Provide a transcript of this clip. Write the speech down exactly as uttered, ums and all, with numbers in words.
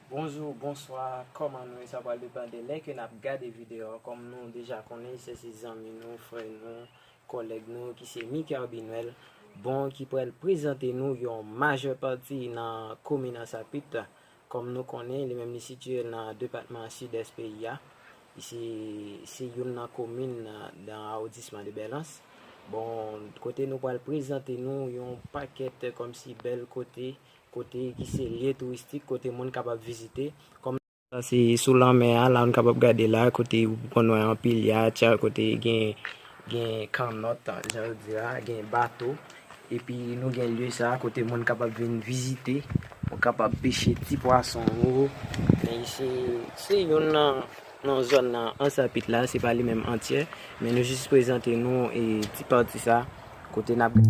Bonjou, bonswa, kòman nou ye? Sa pral depann de lè ke n ap gade videyo a. Kòm nou deja konnen, se, se zanmi nou, frè nou, kòlèg nou ki se Miker Binuel, bon, ki pral prezante nou yon majè pati nan komin Ansapit. Kòm nou konnen, li menm li sitiye nan depatman Sidès peyi a. Li se, se youn nan komin nan, nan awondisman de Bèlans. Bon, kote nou pral prezante nou yon pakèt kòmsi bèl kote, kote ki se lye touristik, kote moun kapab vizite. Kòm sa se sou lanmè a, la nou kapab gade la, kote ou konn wè anpil yatch, kote gen, gen kannòt, jan yo di la, gen bato. Epi nou gen lye sa kote moun kapab vin vizite, ou kapab peche ti pwason ou. Men se, se youn nan, nan zòn nan Ansapit la, se pa li menm antyè, men nou jis prezante nou e ti pati sa kote n ap